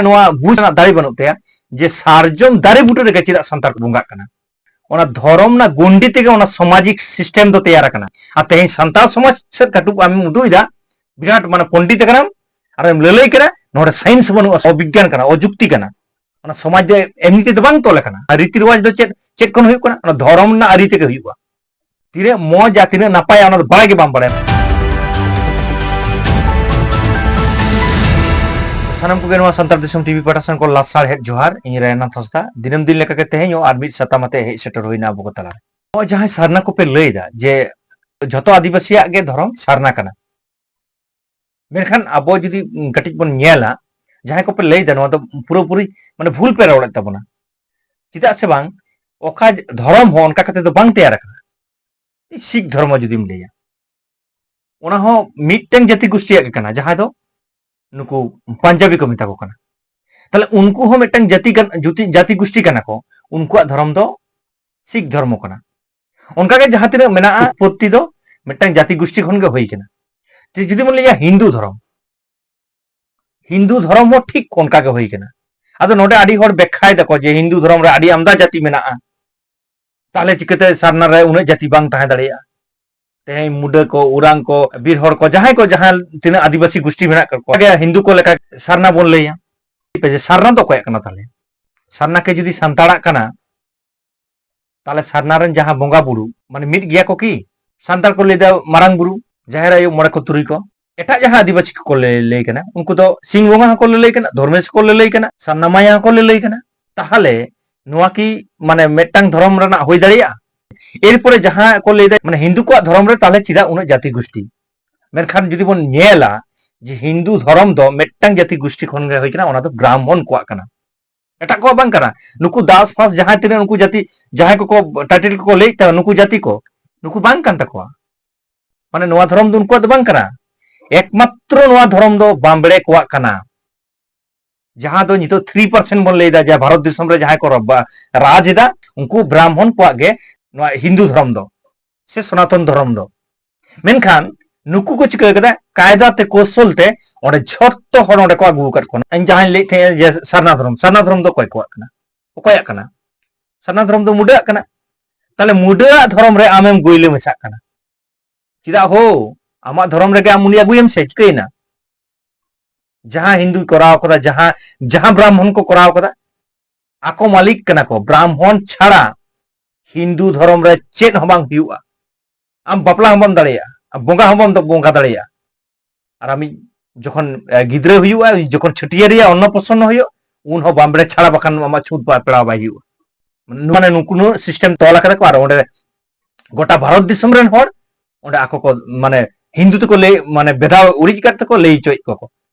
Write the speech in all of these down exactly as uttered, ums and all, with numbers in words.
ᱱᱚᱣᱟ ᱵᱩᱡᱽ ᱨᱮᱱᱟᱜ ᱫᱟᱲᱮ ᱵᱟᱹᱱᱩᱜ ᱛᱟᱭᱟ ᱡᱮ ᱥᱟᱨᱡᱚᱢ ᱫᱟᱨᱮ ᱵᱩᱴᱟᱹ ᱨᱮᱜᱮ ᱪᱮᱫᱟᱜ ᱥᱟᱱᱛᱟᱲ ᱠᱚ ᱵᱚᱸᱜᱟᱜ ᱠᱟᱱᱟ᱾ ᱚᱱᱟ ᱫᱷᱚᱨᱚᱢ ᱨᱮᱱᱟᱜ ᱜᱚᱱᱰᱤ ᱛᱮᱜᱮ ᱚᱱᱟ ᱥᱟᱢᱟᱡᱤᱠ ᱥᱤᱥᱴᱮᱢ ᱫᱚ ᱛᱮᱭᱟᱨ ᱟᱠᱟᱱᱟ᱾ ᱟᱨ ᱛᱮᱦᱮᱧ ᱥᱟᱱᱛᱟᱲ ᱥᱚᱢᱟᱡᱽ ᱥᱮᱫ ᱠᱟᱹᱴᱩᱵ ᱟᱢᱮᱢ ᱩᱫᱩᱜ ᱮᱫᱟ, ᱵᱤᱨᱟᱴ ᱢᱟᱱᱮ ᱯᱚᱱᱰᱤᱛ ᱠᱟᱱᱟᱢ, ᱟᱨᱮᱢ ᱞᱟᱹᱞᱟᱹᱭ ᱠᱟᱱᱟ, ᱱᱚᱰᱮ ᱥᱟᱭᱮᱱᱥ ᱵᱟᱹᱱᱩᱜᱼᱟ, ᱚᱵᱤᱜᱽᱜᱟᱱ ᱠᱟᱱᱟ, ᱚᱡᱩᱠᱛᱤ ᱠᱟᱱᱟ᱾ ᱚᱱᱟ ᱥᱚᱢᱟᱡᱽ ᱫᱚ ᱮᱢᱱᱤ ᱛᱮᱫᱚ ᱵᱟᱝ ᱛᱚᱞ ᱟᱠᱟᱱᱟ᱾ ᱟᱨ ᱨᱤᱛᱤ ᱨᱮᱣᱟᱡᱽ ᱫᱚ ᱪᱮᱫ, ᱪᱮᱫ ᱠᱷᱚᱱ ᱦᱩᱭᱩᱜ ᱠᱟᱱᱟ? ᱚᱱᱟ ᱫᱷᱚᱨᱚᱢ ᱨᱮᱱᱟᱜ ᱟᱹᱨᱤ ᱛᱮᱜᱮ ᱦᱩᱭᱩᱜᱼᱟ᱾ ᱛᱤᱱᱟᱹᱜ ᱢᱚᱡᱟ, ᱛᱤᱱᱟᱹᱜ ᱱᱟᱯᱟᱭᱟ, ᱚᱱᱟ ᱫᱚ ᱵᱟᱲᱟᱭ ᱜᱮ ᱵᱟᱢ ᱵᱟᱲᱟᱭᱟ᱾ ᱥᱟᱱᱟᱢ ᱠᱚᱜᱮ ᱱᱚᱣᱟ ᱥᱟᱱᱛᱟᱲ ᱫᱤᱥᱚᱢ ᱴᱤᱵᱷᱤ ᱯᱟᱦᱴᱟ ᱥᱮᱱ ᱠᱷᱚᱱ ᱞᱟᱥᱟᱲᱦᱮᱫ ᱡᱚᱦᱟᱨ᱾ ᱤᱧ ᱨᱟᱭᱱᱟᱛᱷ ᱦᱟᱸᱥᱫᱟ᱾ ᱫᱤᱱᱟᱹᱢ ᱫᱤᱱ ᱞᱮᱠᱟᱜᱮ ᱛᱮᱦᱮᱧ ᱦᱚᱸ ᱟᱨ ᱢᱤᱫ ᱥᱟᱛᱟᱢ ᱟᱛᱮ ᱦᱮᱡ ᱥᱮᱴᱮᱨ ᱦᱩᱭᱱᱟ ᱟᱵᱚ ᱠᱚ ᱛᱟᱞᱟᱨᱮ᱾ ᱱᱚᱜᱼᱚᱭ ᱡᱟᱦᱟᱸᱭ ᱥᱟᱨᱱᱟ ᱠᱚᱯᱮ ᱞᱟᱹᱭᱫᱟ ᱡᱮ ᱡᱷᱚᱛᱚ ᱟᱹᱫᱤᱵᱟᱹᱥᱤᱭᱟᱜ ᱜᱮ ᱫᱷᱚᱨᱚᱢ ᱥᱟᱨᱱᱟ ᱠᱟᱱᱟ, ᱢᱮᱱᱠᱷᱟᱱ ᱟᱵᱚ ᱡᱩᱫᱤ ᱠᱟᱹᱴᱤᱡ ᱵᱚᱱ ᱧᱮᱞᱟ, ᱡᱟᱦᱟᱸᱭ ᱠᱚᱯᱮ ᱞᱟᱹᱭᱫᱟ, ᱱᱚᱣᱟ ᱫᱚ ᱯᱩᱨᱟᱹᱯᱩᱨᱤ ᱢᱟᱱᱮ ᱵᱷᱩᱞ ᱯᱮ ᱨᱚᱲᱮᱫ ᱛᱟᱵᱚᱱᱟ᱾ ᱪᱮᱫᱟᱜ ᱥᱮ ᱵᱟᱝ, ᱚᱠᱟ ᱫᱷᱚᱨᱚᱢ ᱦᱚᱸ ᱚᱱᱠᱟ ᱠᱟᱛᱮ ᱫᱚ ᱵᱟᱝ ᱛᱮᱭᱟᱨ ᱟᱠᱟᱱᱟ᱾ ᱥᱤᱠᱷ ᱫᱷᱚᱨᱢᱚ ᱡᱩᱫᱤᱢ ᱞᱟᱹᱭᱟ, ᱚᱱᱟ ᱦᱚᱸ ᱢᱤᱫᱴᱟᱝ ᱡᱟᱹᱛᱤ ᱜᱳᱥᱴᱤᱭᱟᱜ ᱜᱮ ᱠᱟᱱᱟ, ᱡᱟᱦᱟᱸ ᱫᱚ ᱱᱩᱠᱩ ᱯᱟᱧᱡᱟᱵᱤ ᱠᱚ ᱢᱮᱛᱟ ᱠᱚ ᱠᱟᱱᱟ᱾ ᱛᱟᱦᱞᱮ ᱩᱱᱠᱩ ᱦᱚᱸ ᱢᱤᱫᱴᱟᱝ ᱡᱟᱹᱛᱤ ᱠᱟᱱ-, ᱡᱩᱛᱤ-, ᱡᱟᱹᱛᱤ ᱜᱳᱥᱴᱤ ᱠᱟᱱᱟ ᱠᱚ᱾ ᱩᱱᱠᱩᱣᱟᱜ ᱫᱷᱚᱨᱚᱢ ᱫᱚ ᱥᱤᱠᱷ ᱫᱷᱚᱨᱢᱚ ᱠᱟᱱᱟ᱾ ᱚᱱᱠᱟᱜᱮ ᱡᱟᱦᱟᱸ ᱛᱤᱱᱟᱹᱜ ᱢᱮᱱᱟᱜᱼᱟ, ᱩᱛᱯᱚᱛᱛᱤ ᱫᱚ ᱢᱤᱫᱴᱟᱝ ᱡᱟᱹᱛᱤ ᱜᱳᱥᱴᱤ ᱠᱷᱚᱱ ᱜᱮ ᱦᱩᱭ ᱠᱟᱱᱟ᱾ ᱡᱮ ᱡᱩᱫᱤ ᱵᱚᱱ ᱞᱟᱹᱭᱟ ᱦᱤᱱᱫᱩ ᱫᱷᱚᱨᱚᱢ, ᱦᱤᱱᱫᱩ ᱫᱷᱚᱨᱚᱢ ᱦᱚᱸ ᱴᱷᱤᱠ ᱚᱱᱠᱟ ᱜᱮ ᱦᱩᱭ ᱠᱟᱱᱟ᱾ ᱟᱫᱚ ᱱᱚᱰᱮ ᱟᱹᱰᱤ ᱦᱚᱲ ᱵᱮᱠᱠᱷᱟᱭ ᱫᱟᱠᱚ ᱡᱮ ᱦᱤᱱᱫᱩ ᱫᱷᱚᱨᱚᱢ ᱨᱮ ᱟᱹᱰᱤ ᱟᱢᱫᱟ ᱡᱟᱹᱛᱤ ᱢᱮᱱᱟᱜᱼᱟ, ᱛᱟᱦᱞᱮ ᱪᱤᱠᱟᱹᱛᱮ ᱥᱟᱨᱱᱟ ᱨᱮ ᱩᱱᱟᱹᱜ ᱡᱟᱹᱛᱤ ᱵᱟᱝ ᱛᱟᱦᱮᱸ ᱫᱟᱲᱮᱭᱟᱜᱼᱟ? ᱛᱮᱦᱮᱧ ᱢᱩᱰᱟᱹ ᱠᱚ, ᱳᱨᱟᱝ ᱠᱚ, ᱵᱤᱨ ᱦᱚᱲ ᱠᱚ, ᱡᱟᱦᱟᱸᱭ ᱠᱚ, ᱡᱟᱦᱟᱸ ᱛᱤᱱᱟᱹᱜ ᱟᱹᱫᱤᱵᱟᱹᱥᱤ ᱜᱳᱥᱴᱤ ᱢᱮᱱᱟᱜ ᱠᱟᱜ ᱠᱚᱣᱟ, ᱜᱮ ᱦᱤᱱᱫᱩ ᱠᱚ ᱞᱮᱠᱟ ᱥᱟᱨᱱᱟ ᱵᱚᱱ ᱞᱟᱹᱭᱟ᱾ ᱡᱮ ᱥᱟᱨᱱᱟ ᱫᱚ ᱚᱠᱚᱭᱟᱜ ᱠᱟᱱᱟ ᱛᱟᱦᱞᱮ? ᱥᱟᱨᱱᱟ ᱠᱮ ᱡᱩᱫᱤ ᱥᱟᱱᱛᱟᱲᱟᱜ ᱠᱟᱱᱟ, ᱛᱟᱦᱞᱮ ᱥᱟᱨᱱᱟ ᱨᱮᱱ ᱡᱟᱦᱟᱸ ᱵᱚᱸᱜᱟ ᱵᱩᱨᱩ, ᱢᱟᱱᱮ ᱢᱤᱫ ᱜᱮᱭᱟ ᱠᱚ ᱠᱤ? ᱥᱟᱱᱛᱟᱲ ᱠᱚ ᱞᱟᱹᱭᱫᱟ ᱢᱟᱨᱟᱝ ᱵᱩᱨᱩ, ᱡᱟᱦᱮᱨ ᱟᱭᱳ, ᱢᱚᱬᱮ ᱠᱚ ᱛᱩᱨᱩᱭ ᱠᱚ᱾ ᱮᱴᱟᱜ ᱡᱟᱦᱟᱸ ᱟᱹᱫᱤᱵᱟᱹᱥᱤ ᱠᱚᱠᱚ ᱞᱟᱹᱭ, ᱞᱟᱹᱭ ᱠᱟᱱᱟ, ᱩᱱᱠᱩ ᱫᱚ ᱥᱤᱝ ᱵᱚᱸᱜᱟ ᱦᱚᱸᱠᱚ ᱞᱟᱹᱞᱟᱹᱭ ᱠᱟᱱᱟ, ᱫᱷᱚᱨᱢᱮᱥ ᱦᱚᱸᱠᱚ ᱞᱟᱹᱞᱟᱹᱭ ᱠᱟᱱᱟ, ᱥᱟᱨᱱᱟ ᱢᱟᱭᱟ ᱦᱚᱸᱠᱚ ᱞᱟᱹᱞᱟᱹᱭ ᱠᱟᱱᱟ᱾ ᱛᱟᱦᱞᱮ ᱱᱚᱣᱟ ᱠᱤ ᱢᱟᱱᱮ ᱢᱤᱫᱴᱟᱝ ᱫᱷᱚᱨᱚᱢ ᱨᱮᱱᱟᱜ ᱦᱩᱭ ᱫᱟᱲᱮᱭᱟᱜᱼᱟ? ᱮᱨᱯᱚᱨᱮ ᱡᱟᱦᱟᱸ ᱠᱚ ᱞᱟᱹᱭᱫᱟ, ᱢᱟᱱᱮ ᱦᱤᱱᱫᱩ ᱠᱚᱣᱟᱜ ᱫᱷᱚᱨᱚᱢ ᱨᱮ ᱛᱟᱦᱞᱮ ᱪᱮᱫᱟᱜ ᱩᱱᱟᱹᱜ ᱡᱟᱹᱛᱤ ᱜᱳᱥᱴᱤ? ᱢᱮᱱᱠᱷᱟᱱ ᱡᱩᱫᱤ ᱵᱚᱱ ᱧᱮᱞᱟ ᱡᱮ ᱦᱤᱱᱫᱩ ᱫᱷᱚᱨᱚᱢ ᱫᱚ ᱢᱤᱫᱴᱟᱝ ᱡᱟᱹᱛᱤ ᱜᱳᱥᱴᱤ ᱠᱷᱚᱱ ᱜᱮ ᱦᱩᱭ ᱠᱟᱱᱟ, ᱚᱱᱟ ᱫᱚ ᱵᱨᱟᱦᱢᱚᱱ ᱠᱚᱣᱟᱜ ᱠᱟᱱᱟ, ᱮᱴᱟᱜ ᱠᱚᱣᱟᱜ ᱵᱟᱝ ᱠᱟᱱᱟ᱾ ᱱᱩᱠᱩ ᱫᱟᱥ ᱯᱷᱟᱥ ᱡᱟᱦᱟᱸᱭ ᱛᱤᱱᱟᱹᱜ ᱱᱩᱠᱩ ᱡᱟᱹᱛᱤ, ᱡᱟᱦᱟᱸᱭ ᱠᱚᱠᱚ ᱴᱟᱭᱴᱮᱞ ᱠᱚᱠᱚ ᱞᱟᱹᱭᱮᱫ ᱛᱟᱦᱮᱸ, ᱱᱩᱠᱩ ᱡᱟᱹᱛᱤ ᱠᱚ, ᱱᱩᱠᱩ ᱵᱟᱝ ᱠᱟᱱ ᱛᱟᱠᱚᱣᱟ᱾ ᱢᱟᱱᱮ ᱱᱚᱣᱟ ᱫᱷᱚᱨᱚᱢ ᱫᱚ ᱩᱱᱠᱩᱣᱟᱜ ᱫᱚ ᱵᱟᱝ ᱠᱟᱱᱟ᱾ ᱮᱠᱢᱟᱛᱨᱚ ᱱᱚᱣᱟ ᱫᱷᱚᱨᱚᱢ ᱫᱚ ᱵᱟᱢᱵᱲᱮ ᱠᱚᱣᱟᱜ ᱠᱟᱱᱟ᱾ ᱡᱟᱦᱟᱸ ᱫᱚ ᱱᱤᱛᱚᱜ ᱛᱷᱨᱤ ᱯᱟᱨᱥᱮᱱᱴ ᱵᱚᱱ ᱞᱟᱹᱭᱫᱟ, ᱡᱟᱦᱟᱸ ᱵᱷᱟᱨᱚᱛ ᱫᱤᱥᱚᱢ ᱨᱮ ᱡᱟᱦᱟᱸᱭ ᱠᱚ ᱨᱟᱵ-, ᱨᱟᱡᱽ ᱮᱫᱟ, ᱩᱱᱠᱩ ᱵᱨᱟᱦᱢᱚᱱ ᱠᱚᱣᱟᱜ ᱜᱮ ᱱᱚᱣᱟ ᱦᱤᱱᱫᱩ ᱫᱷᱚᱨᱚᱢ ᱫᱚ, ᱥᱮ ᱥᱚᱱᱟᱛᱚᱱ ᱫᱷᱚᱨᱚᱢ ᱫᱚ᱾ ᱢᱮᱱᱠᱷᱟᱱ ᱱᱩᱠᱩ ᱠᱚ ᱪᱤᱠᱟᱹ ᱠᱟᱫᱟ? ᱠᱟᱭᱫᱟ ᱛᱮ, ᱠᱳᱥᱚᱞ ᱛᱮ ᱚᱸᱰᱮ ᱡᱷᱚᱛᱚ ᱦᱚᱲ ᱚᱸᱰᱮ ᱠᱚ ᱟᱹᱜᱩ ᱟᱠᱟᱫ ᱠᱚᱣᱟ᱾ ᱤᱧ ᱡᱟᱦᱟᱸᱧ ᱞᱟᱹᱭᱮᱫ ᱛᱟᱦᱮᱸᱫ ᱡᱮ ᱥᱟᱨᱱᱟ ᱫᱷᱚᱨᱚᱢ, ᱥᱟᱨᱱᱟ ᱫᱷᱚᱨᱚᱢ ᱫᱚ ᱚᱠᱚᱭ ᱠᱚᱣᱟᱜ ᱠᱟᱱᱟ? ᱚᱠᱚᱭᱟᱜ ᱠᱟᱱᱟ? ᱥᱟᱨᱱᱟ ᱫᱷᱚᱨᱚᱢ ᱫᱚ ᱢᱩᱰᱟᱹᱣᱟᱜ ᱠᱟᱱᱟ᱾ ᱛᱟᱦᱞᱮ ᱢᱩᱰᱟᱹᱣᱟᱜ ᱫᱷᱚᱨᱚᱢ ᱨᱮ ᱟᱢᱮᱢ ᱜᱩᱭᱞᱟᱹ ᱢᱮᱥᱟᱜ ᱠᱟᱱᱟ᱾ ᱪᱮᱫᱟᱜ ᱦᱳ? ᱟᱢᱟᱜ ᱫᱷᱚᱨᱚᱢ ᱨᱮᱜᱮ ᱟᱢ ᱩᱱᱤ ᱟᱹᱜᱩᱭᱮᱢ ᱥᱮ, ᱪᱤᱠᱟᱹᱭᱮᱱᱟ? ᱡᱟᱦᱟᱸ ᱦᱤᱱᱫᱩᱭ ᱠᱚᱨᱟᱣ ᱠᱟᱫᱟ, ᱡᱟᱦᱟᱸ, ᱡᱟᱦᱟᱸ ᱵᱨᱟᱦᱢᱚᱱ ᱠᱚ ᱠᱚᱨᱟᱣ ᱠᱟᱫᱟ, ᱟᱠᱚ ᱢᱟᱹᱞᱤᱠ ᱠᱟᱱᱟ ᱠᱚ᱾ ᱵᱨᱟᱦᱢᱚᱱ ᱪᱷᱟᱲᱟ ᱦᱤᱱᱫᱩ ᱫᱷᱚᱨᱚᱢ ᱨᱮ ᱪᱮᱫ ᱦᱚᱸ ᱵᱟᱝ ᱦᱩᱭᱩᱜᱼᱟ᱾ ᱟᱢ ᱵᱟᱯᱞᱟ ᱦᱚᱸ ᱵᱟᱢ ᱫᱟᱲᱮᱭᱟᱜᱼᱟ, ᱟᱢ ᱵᱚᱸᱜᱟ ᱦᱚᱸ ᱵᱟᱢ ᱵᱚᱸᱜᱟ ᱫᱟᱲᱮᱭᱟᱜᱼᱟ᱾ ᱟᱨ ᱟᱢᱤᱡ ᱡᱚᱠᱷᱚᱱ, ᱮ, ᱜᱤᱫᱽᱨᱟᱹ ᱦᱩᱭᱩᱜᱼᱟ, ᱡᱚᱠᱷᱚᱱ ᱪᱷᱟᱹᱴᱭᱟᱹᱨ ᱨᱮᱭᱟᱜ ᱚᱱᱱᱚᱯᱨᱚᱥᱚᱱᱱᱚ ᱦᱩᱭᱩᱜ, ᱩᱱ ᱦᱚᱸ ᱵᱟᱢᱵᱲᱮ ᱪᱷᱟᱲᱟ ᱵᱟᱠᱷᱟᱱ ᱟᱢᱟᱜ ᱪᱷᱩᱛ ᱵᱟ-, ᱯᱮᱲᱟ ᱵᱟᱭ ᱦᱩᱭᱩᱜᱼᱟ᱾ ᱢᱟᱱᱮ ᱱᱩᱠᱩ ᱱᱩᱱᱟᱹᱜ system ᱛᱚᱞ ᱟᱠᱟᱫᱟ ᱠᱚ, ᱟᱨ ᱚᱸᱰᱮ ᱜᱚᱴᱟ ᱵᱷᱟᱨᱚᱛ ᱫᱤᱥᱚᱢ ᱨᱮᱱ ᱦᱚᱲ ᱚᱸᱰᱮ ᱟᱠᱚ ᱠᱚ, ᱢᱟᱱᱮ, ᱦᱤᱱᱫᱩ ᱛᱮᱠᱚ ᱞᱟᱹᱭ, ᱢᱟᱱᱮ, ᱵᱷᱮᱫᱟᱣ ᱩᱲᱤᱡ ᱠᱟᱫ ᱛᱮᱠᱚ ᱞᱟᱹᱭ ᱦᱚᱪᱚᱭᱮᱫ ᱠᱚᱣᱟ ᱠᱚ᱾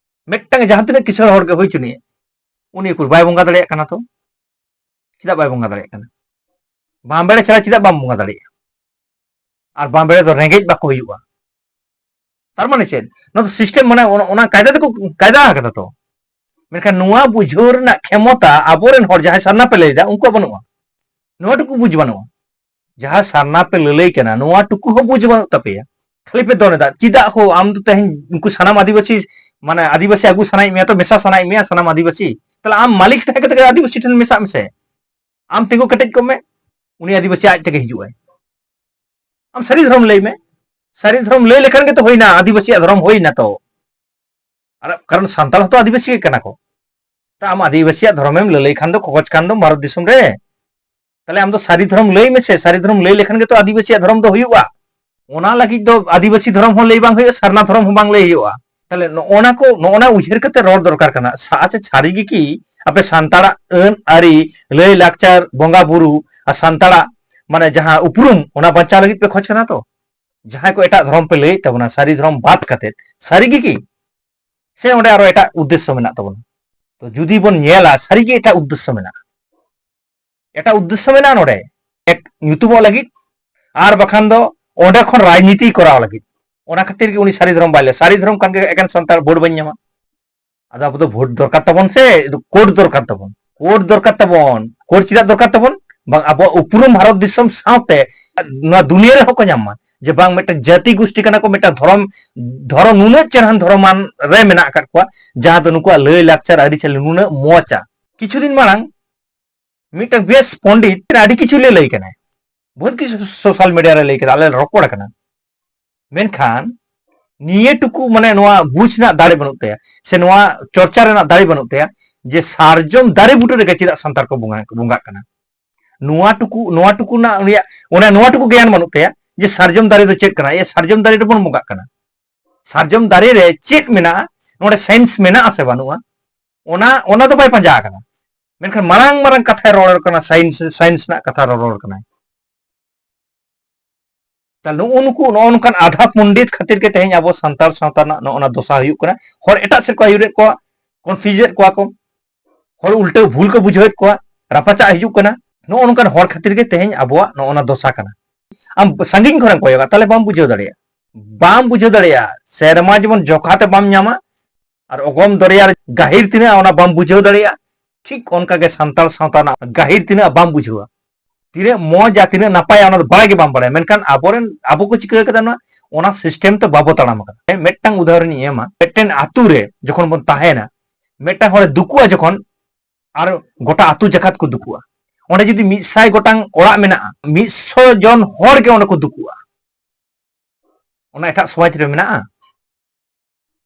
ᱢᱤᱫᱴᱟᱝ ᱡᱟᱦᱟᱸ ᱛᱤᱱᱟᱹᱜ ᱠᱤᱥᱟᱹᱬ ᱦᱚᱲ ᱜᱮ ᱦᱩᱭ ᱦᱚᱪᱚᱱᱤᱡ, ᱩᱱᱤ ᱩᱠᱩᱨ ᱵᱟᱭ ᱵᱚᱸᱜᱟ ᱫᱟᱲᱮᱭᱟᱜ ᱠᱟᱱᱟ ᱛᱚ? ᱪᱮᱫᱟᱜ ᱵᱟᱭ ᱵᱚᱸᱜᱟ ᱫᱟᱲᱮᱭᱟᱜ ᱠᱟᱱᱟ? ᱵᱟᱢᱵᱲᱮ ᱪᱷᱟᱲᱟ ᱪᱮᱫᱟᱜ ᱵᱟᱢ ᱵᱚᱸᱜᱟ ᱫᱟᱲᱮᱭᱟᱜᱼᱟ? ᱟᱨ ᱵᱟᱢᱵᱲᱮ ᱫᱚ ᱨᱮᱸᱜᱮᱡ ᱵᱟᱠᱚ ᱦᱩᱭᱩᱜᱼᱟ᱾ ᱛᱟᱨ ᱢᱟᱱᱮ ᱪᱮᱫ? ᱱᱚᱣᱟ ᱫᱚ system, ᱢᱟᱱᱮ ᱚᱱᱟ, ᱚᱱᱟ ᱠᱟᱭᱫᱟ ᱛᱮᱠᱚ ᱠᱟᱭᱫᱟ ᱟᱠᱟᱫᱟ ᱛᱚ᱾ ᱢᱮᱱᱠᱷᱟᱱ ᱱᱚᱣᱟ ᱵᱩᱡᱷᱟᱹᱣ ᱨᱮᱱᱟᱜ ᱠᱷᱮᱢᱚᱛᱟ ᱟᱵᱚᱨᱮᱱ ᱦᱚᱲ ᱡᱟᱦᱟᱸᱭ ᱥᱟᱨᱱᱟ ᱯᱮ ᱞᱟᱹᱭᱫᱟ, ᱩᱱᱠᱩᱣᱟᱜ ᱵᱟᱹᱱᱩᱜᱼᱟ᱾ ᱱᱚᱣᱟ ᱴᱩᱠᱩ ᱵᱩᱡᱽ ᱵᱟᱹᱱᱩᱜᱼᱟ᱾ ᱡᱟᱦᱟᱸ ᱥᱟᱨᱱᱟ ᱯᱮ ᱞᱟᱹᱞᱟᱹᱭ ᱠᱟᱱᱟ, ᱱᱚᱣᱟ ᱴᱩᱠᱩ ᱦᱚᱸ ᱵᱩᱡᱽ ᱵᱟᱹᱱᱩᱜ ᱛᱟᱯᱮᱭᱟ᱾ ᱠᱷᱟᱹᱞᱤ ᱯᱮ ᱫᱚᱱ ᱮᱫᱟ᱾ ᱪᱮᱫᱟᱜ ᱦᱳ ᱟᱢ ᱫᱚ ᱛᱮᱦᱮᱧ ᱩᱱᱠᱩ ᱥᱟᱱᱟᱢ ᱟᱹᱫᱤᱵᱟᱹᱥᱤ, ᱢᱟᱱᱮ, ᱟᱹᱫᱤᱵᱟᱹᱥᱤ ᱟᱹᱜᱩ ᱥᱟᱱᱟᱭᱮᱫ ᱢᱮᱭᱟ ᱛᱚ, ᱢᱮᱥᱟ ᱥᱟᱱᱟᱭᱮᱫ ᱢᱮᱭᱟ ᱥᱟᱱᱟᱢ ᱟᱹᱫᱤᱵᱟᱹᱥᱤ? ᱛᱟᱦᱞᱮ ᱟᱢ ᱢᱟᱹᱞᱤᱠ ᱛᱟᱦᱮᱸ ᱠᱟᱛᱮ ᱜᱮ ᱟᱹᱫᱤᱵᱟᱹᱥᱤ ᱴᱷᱮᱱ ᱢᱮᱥᱟᱜ ᱢᱮᱥᱮ᱾ ᱟᱢ ᱛᱤᱸᱜᱩ ᱠᱮᱴᱮᱡ ᱠᱚᱜ ᱢᱮ, ᱩᱱᱤ ᱟᱹᱫᱤᱵᱟᱹᱥᱤ ᱟᱡ ᱛᱮᱜᱮ ᱦᱤᱡᱩᱜ ᱟᱭ᱾ ᱟᱢ ᱥᱟᱹᱨᱤ ᱫᱷᱚᱨᱚᱢ ᱞᱟᱹᱭ ᱢᱮ᱾ ᱥᱟᱹᱨᱤ ᱫᱷᱚᱨᱚᱢ ᱞᱟᱹᱭ ᱞᱮᱠᱷᱟᱱ ᱜᱮᱛᱚ ᱦᱩᱭᱱᱟ, ᱟᱹᱫᱤᱵᱟᱹᱥᱤᱭᱟᱜ ᱫᱷᱚᱨᱚᱢ ᱦᱩᱭᱱᱟ ᱛᱚ᱾ ᱟᱨ ᱠᱟᱨᱚᱱ ᱥᱟᱱᱛᱟᱲ ᱦᱚᱸᱛᱚ ᱟᱹᱫᱤᱵᱟᱹᱥᱤ ᱜᱮ ᱠᱟᱱᱟ ᱠᱚ᱾ ᱛᱟ ᱟᱢ ᱟᱹᱫᱤᱵᱟᱹᱥᱤᱭᱟᱜ ᱫᱷᱚᱨᱚᱢᱮᱢ ᱞᱟᱹᱞᱟᱹᱭ ᱠᱷᱟᱱ ᱫᱚ, ᱠᱷᱚᱠᱚᱡ ᱠᱷᱟᱱ ᱫᱚ ᱵᱷᱟᱨᱚᱛ ᱫᱤᱥᱚᱢ ᱨᱮ, ᱛᱟᱦᱞᱮ ᱟᱢ ᱫᱚ ᱥᱟᱹᱨᱤ ᱫᱷᱚᱨᱚᱢ ᱞᱟᱹᱭ ᱢᱮᱥᱮ᱾ ᱥᱟᱹᱨᱤ ᱫᱷᱚᱨᱚᱢ ᱞᱟᱹᱭ ᱞᱮᱠᱷᱟᱱ ᱜᱮᱛᱚ ᱟᱹᱫᱤᱵᱟᱹᱥᱤᱭᱟᱜ ᱫᱷᱚᱨᱚᱢ ᱫᱚ ᱦᱩᱭᱩᱜᱼᱟ᱾ ᱚᱱᱟ ᱞᱟᱹᱜᱤᱫ ᱫᱚ ᱟᱹᱫᱤᱵᱟᱹᱥᱤ ᱫᱷᱚᱨᱚᱢ ᱦᱚᱸ ᱞᱟᱹᱭ ᱵᱟᱝ ᱦᱩᱭᱩᱜᱼᱟ, ᱥᱟᱨᱱᱟ ᱫᱷᱚᱨᱚᱢ ᱦᱚᱸ ᱵᱟᱝ ᱞᱟᱹᱭ ᱦᱩᱭᱩᱜᱼᱟ᱾ ᱛᱟᱦᱞᱮ ᱱᱚᱜᱼᱚᱱᱟ ᱠᱚ, ᱱᱚᱜᱼᱚᱱᱟ ᱩᱭᱦᱟᱹᱨ ᱠᱟᱛᱮ ᱨᱚᱲ ᱫᱚᱨᱠᱟᱨ ᱠᱟᱱᱟ᱾ ᱥᱟ-, ᱟᱪᱪᱷᱟ, ᱥᱟᱹᱨᱤ ᱜᱮ ᱠᱤ ᱟᱯᱮ ᱥᱟᱱᱛᱟᱲᱟᱜ ᱟᱹᱱ ᱟᱹᱨᱤ, ᱞᱟᱹᱭ ᱞᱟᱠᱪᱟᱨ, ᱵᱚᱸᱜᱟ ᱵᱩᱨᱩ ᱟᱨ ᱥᱟᱱᱛᱟᱲᱟᱜ, ᱢᱟᱱᱮ, ᱡᱟᱦᱟᱸ ᱩᱯᱨᱩᱢ, ᱚᱱᱟ ᱵᱟᱧᱪᱟᱣ ᱞᱟᱹᱜᱤᱫ ᱯᱮ ᱠᱷᱚᱡᱽ ᱠᱟᱱᱟ ᱛᱚ? ᱡᱟᱦᱟᱸᱭ ᱠᱚ ᱮᱴᱟᱜ ᱫᱷᱚᱨᱚᱢ ᱯᱮ ᱞᱟᱹᱭᱮᱫ ᱛᱟᱵᱚᱱᱟ, ᱥᱟᱹᱨᱤ ᱫᱷᱚᱨᱚᱢ ᱵᱟᱫ ᱠᱟᱛᱮ, ᱥᱟᱹᱨᱤ ᱜᱮ ᱠᱤ? ᱥᱮ ᱚᱸᱰᱮ ᱟᱨᱚ ᱮᱴᱟᱜ ᱩᱫᱽᱫᱮᱥᱥᱚ ᱢᱮᱱᱟᱜ ᱛᱟᱵᱚᱱᱟ? ᱛᱚ ᱡᱩᱫᱤ ᱵᱚᱱ ᱧᱮᱞᱟ, ᱥᱟᱹᱨᱤ ᱜᱮ ᱮᱴᱟᱜ ᱩᱫᱽᱫᱮᱥᱥᱚ ᱢᱮᱱᱟᱜᱼᱟ᱾ ᱮᱴᱟᱜ ᱩᱫᱽᱫᱮᱥᱥᱚ ᱢᱮᱱᱟᱜᱼᱟ ᱱᱚᱰᱮ᱾ ᱮᱠ, ᱧᱩᱛᱩᱢᱚᱜ ᱞᱟᱹᱜᱤᱫ, ᱟᱨ ᱵᱟᱠᱷᱟᱱ ᱫᱚ ᱚᱸᱰᱮ ᱠᱷᱚᱱ ᱨᱟᱡᱽᱱᱤᱛᱤ ᱠᱚᱨᱟᱣ ᱞᱟᱹᱜᱤᱫ᱾ ᱚᱱᱟ ᱠᱷᱟᱹᱛᱤᱨ ᱜᱮ ᱩᱱᱤ ᱥᱟᱹᱨᱤ ᱫᱷᱚᱨᱚᱢ ᱵᱟᱭ ᱞᱟᱹᱭᱟ᱾ ᱥᱟᱹᱨᱤ ᱫᱷᱚᱨᱚᱢ ᱠᱟᱱ ᱜᱮ ᱮᱠᱮᱱ ᱥᱟᱱᱛᱟᱲ, ᱵᱷᱳᱴ ᱵᱟᱹᱧ ᱧᱟᱢᱟ᱾ ᱟᱫᱚ ᱟᱵᱚ ᱫᱚ ᱵᱷᱳᱴ ᱫᱚᱨᱠᱟᱨ ᱛᱟᱵᱚᱱ ᱥᱮ ᱠᱳᱰ ᱫᱚᱨᱠᱟᱨ ᱛᱟᱵᱚᱱ? ᱠᱳᱰ ᱫᱚᱨᱠᱟᱨ ᱛᱟᱵᱚᱱ᱾ ᱠᱳᱰ ᱪᱮᱫᱟᱜ ᱫᱚᱨᱠᱟᱨ ᱛᱟᱵᱚᱱ? ᱵᱟᱝ, ᱟᱵᱚᱣᱟᱜ ᱩᱯᱨᱩᱢ ᱵᱷᱟᱨᱚᱛ ᱫᱤᱥᱚᱢ ᱥᱟᱶᱛᱮ ᱱᱚᱣᱟ ᱫᱩᱱᱤᱭᱟᱹ ᱨᱮᱦᱚᱸ ᱠᱚ ᱧᱟᱢ ᱢᱟ, ᱡᱮ ᱵᱟᱝ ᱢᱤᱫᱴᱟᱝ ᱡᱟᱹᱛᱤ ᱜᱩᱥᱴᱤ ᱠᱟᱱᱟ ᱠᱚ, ᱢᱤᱫᱴᱟᱝ ᱫᱷᱚᱨᱚᱢ, ᱫᱷᱚᱨᱚᱢ ᱱᱩᱱᱟᱹᱜ ᱪᱮᱦᱨᱟᱱ ᱫᱷᱚᱨᱚᱢᱟᱱ ᱨᱮ ᱢᱮᱱᱟᱜ ᱟᱠᱟᱫ ᱠᱚᱣᱟ, ᱡᱟᱦᱟᱸ ᱫᱚ ᱱᱩᱠᱩᱣᱟᱜ ᱞᱟᱹᱭ ᱞᱟᱠᱪᱟᱨ ᱟᱹᱨᱤᱪᱟᱹᱞᱤ ᱱᱩᱱᱟᱹᱜ ᱢᱚᱸᱡᱟ᱾ ᱠᱤᱪᱷᱩ ᱫᱤᱱ ᱢᱟᱲᱟᱝ ᱢᱤᱫᱴᱟᱝ ᱵᱮᱥ ᱯᱚᱱᱰᱤᱛ ᱟᱹᱰᱤ ᱠᱤᱪᱷᱩ ᱞᱮ ᱞᱟᱹᱭ ᱠᱟᱱᱟᱭ, ᱵᱚᱦᱩᱛ ᱠᱤᱪᱷᱩ ᱥᱳᱥᱟᱞ ᱢᱤᱰᱤᱭᱟ ᱨᱮ ᱞᱟᱹᱭ ᱠᱟᱫᱟ, ᱟᱞᱮ ᱞᱮ ᱨᱚᱯᱚᱲ ᱠᱟᱱᱟ᱾ ᱢᱮᱱᱠᱷᱟᱱ ᱱᱤᱭᱟᱹ ᱴᱩᱠᱩ, ᱢᱟᱱᱮ, ᱱᱚᱣᱟ ᱵᱩᱡᱽ ᱨᱮᱱᱟᱜ ᱫᱟᱲᱮ ᱵᱟᱹᱱᱩᱜ ᱛᱟᱭᱟ, ᱥᱮ ᱱᱚᱣᱟ ᱪᱚᱨᱪᱟ ᱨᱮᱱᱟᱜ ᱫᱟᱲᱮ ᱵᱟᱹᱱᱩᱜ ᱛᱟᱭᱟ, ᱡᱮ ᱥᱟᱨᱡᱚᱢ ᱫᱟᱨᱮ ᱵᱩᱴᱟᱹ ᱨᱮᱜᱮ ᱪᱮᱫᱟᱜ ᱥᱟᱱᱛᱟᱲ ᱠᱚ ᱵᱚᱸᱜᱟ-, ᱵᱚᱸᱜᱟᱜ ᱠᱟᱱᱟ᱾ ᱱᱚᱣᱟ ᱴᱩᱠᱩ, ᱱᱚᱣᱟ ᱴᱩᱠᱩ ᱨᱮᱱᱟᱜ ᱩᱱᱤᱭᱟᱜ, ᱚᱱᱟ, ᱱᱚᱣᱟ ᱴᱩᱠᱩ ᱜᱮᱭᱟᱱ ᱵᱟᱹᱱᱩᱜ ᱛᱟᱭᱟ ᱡᱮ ᱥᱟᱨᱡᱚᱢ ᱫᱟᱨᱮ ᱫᱚ ᱪᱮᱫ ᱠᱟᱱᱟ, ᱮ, ᱥᱟᱨᱡᱚᱢ ᱫᱟᱨᱮ ᱨᱮᱵᱚᱱ ᱵᱚᱸᱜᱟᱜ ᱠᱟᱱᱟ᱾ ᱥᱟᱨᱡᱚᱢ ᱫᱟᱨᱮ ᱨᱮ ᱪᱮᱫ ᱢᱮᱱᱟᱜᱼᱟ, ᱱᱚᱰᱮ ᱥᱟᱭᱮᱱᱥ ᱢᱮᱱᱟᱜᱼᱟ ᱥᱮ ᱵᱟᱹᱱᱩᱜᱼᱟ, ᱚᱱᱟ, ᱚᱱᱟ ᱫᱚ ᱵᱟᱭ ᱯᱟᱸᱡᱟ ᱟᱠᱟᱫᱟ᱾ ᱢᱮᱱᱠᱷᱟᱱ ᱢᱟᱨᱟᱝ ᱢᱟᱨᱟᱝ ᱠᱟᱛᱷᱟᱭ ᱨᱚᱲ ᱠᱟᱱᱟ, ᱥᱟᱭᱮᱱᱥ, ᱥᱟᱭᱮᱱᱥ ᱨᱮᱱᱟᱜ ᱠᱟᱛᱷᱟ ᱨᱚᱲ ᱠᱟᱱᱟᱭ᱾ ᱛᱟᱦᱞᱮ ᱱᱩᱜᱼᱩ ᱱᱩᱠᱩ, ᱱᱚᱜᱼᱚ ᱱᱚᱝᱠᱟᱱ ᱟᱫᱷᱟ ᱯᱚᱱᱰᱤᱛ ᱠᱷᱟᱹᱛᱤᱨ ᱜᱮ ᱛᱮᱦᱮᱧ ᱟᱵᱚ ᱥᱟᱱᱛᱟᱲ ᱥᱟᱶᱛᱟ ᱨᱮᱱᱟᱜ ᱱᱚᱜᱼᱚ ᱱᱟ ᱫᱚᱥᱟ ᱦᱩᱭᱩᱜ ᱠᱟᱱᱟ᱾ ᱦᱚᱲ ᱮᱴᱟᱜ ᱥᱮᱫ ᱠᱚ ᱟᱹᱭᱩᱨᱮᱫ ᱠᱚᱣᱟ, ᱠᱚᱱᱯᱷᱤᱭᱩᱡᱮᱫ ᱠᱚᱣᱟ ᱠᱚ, ᱦᱚᱲ ᱩᱞᱴᱟᱹ ᱵᱷᱩᱞ ᱠᱚ ᱵᱩᱡᱷᱟᱹᱣᱮᱫ ᱠᱚᱣᱟ, ᱨᱟᱯᱟᱪᱟᱜ ᱦᱤᱡᱩᱜ ᱠᱟᱱᱟ᱾ ᱱᱚᱜᱼᱚ ᱱᱚᱝᱠᱟᱱ ᱦᱚᱲ ᱠᱷᱟᱹᱛᱤᱨ ᱜᱮ ᱛᱮᱦᱮᱧ ᱟᱵᱚᱣᱟᱜ ᱱᱚᱜᱼᱚ ᱱᱟ ᱫᱚᱥᱟ ᱠᱟᱱᱟ᱾ ᱟᱢ ᱥᱟᱺᱜᱤᱧ ᱠᱷᱚᱱᱮᱢ ᱠᱚᱭᱚᱜᱟ, ᱛᱟᱦᱞᱮ ᱵᱟᱢ ᱵᱩᱡᱷᱟᱹᱣ ᱫᱟᱲᱮᱭᱟᱜᱼᱟ, ᱵᱟᱢ ᱵᱩᱡᱷᱟᱹᱣ ᱫᱟᱲᱮᱭᱟᱜᱼᱟ᱾ ᱥᱮᱨᱢᱟ ᱡᱮᱢᱚᱱ ᱡᱚᱠᱷᱟ ᱛᱮ ᱵᱟᱢ ᱧᱟᱢᱟ, ᱟᱨ ᱚᱜᱚᱢ ᱫᱚᱨᱭᱟ ᱨᱮ ᱜᱟᱹᱦᱤᱨ ᱛᱤᱱᱟᱹᱜ, ᱚᱱᱟ ᱵᱟᱢ ᱵᱩᱡᱷᱟᱹᱣ ᱫᱟᱲᱮᱭᱟᱜᱼᱟ, ᱴᱷᱤᱠ ᱚᱱᱠᱟ ᱜᱮ ᱥᱟᱱᱛᱟᱲ ᱥᱟᱶᱛᱟ ᱨᱮᱱᱟᱜ ᱜᱟᱹᱦᱤᱨ ᱛᱤᱱᱟᱹᱜ ᱵᱟᱢ ᱵᱩᱡᱷᱟᱹᱣᱟ᱾ ᱛᱤᱱᱟᱹᱜ ᱢᱚᱡᱟ, ᱛᱤᱱᱟᱹᱜ ᱱᱟᱯᱟᱭᱟ, ᱚᱱᱟ ᱫᱚ ᱵᱟᱲᱟᱭ ᱜᱮ ᱵᱟᱢ ᱵᱟᱲᱟᱭᱟ᱾ ᱢᱮᱱᱠᱷᱟᱱ ᱟᱵᱚᱨᱮᱱ, ᱟᱵᱚ ᱠᱚ ᱪᱤᱠᱟᱹ ᱠᱟᱫᱟ, ᱱᱚᱣᱟ, ᱚᱱᱟ ᱥᱤᱥᱴᱮᱢ ᱛᱮ ᱵᱟᱵᱚ ᱛᱟᱲᱟᱢ ᱟᱠᱟᱫᱟ᱾ ᱢᱤᱫᱴᱟᱝ ᱩᱫᱟᱦᱚᱨᱚᱱᱤᱧ ᱮᱢᱟ, ᱢᱤᱫᱴᱮᱱ ᱟᱛᱳ ᱨᱮ ᱡᱚᱠᱷᱚᱱ ᱵᱚᱱ ᱛᱟᱦᱮᱱᱟ, ᱢᱤᱫᱴᱟᱝ ᱦᱚᱲᱮ ᱫᱩᱠᱩᱜᱼᱟ ᱡᱚᱠᱷᱚᱱ, ᱟᱨ ᱜᱚᱴᱟ ᱟᱛᱳ ᱡᱟᱠᱟᱛ ᱠᱚ ᱫᱩᱠᱩᱜᱼᱟ᱾ ᱚᱸᱰᱮ ᱡᱩᱫᱤ ᱢᱤᱫ ᱥᱟᱭ ᱜᱚᱴᱟᱝ ᱚᱲᱟᱜ ᱢᱮᱱᱟᱜᱼᱟ, ᱢᱤᱫ ᱥᱚ ᱡᱚᱱ ᱦᱚᱲ ᱜᱮ ᱚᱸᱰᱮ ᱠᱚ ᱫᱩᱠᱩᱜᱼᱟ᱾ ᱚᱱᱟ ᱮᱴᱟᱜ ᱥᱚᱢᱟᱡᱽ ᱨᱮ ᱢᱮᱱᱟᱜᱼᱟ?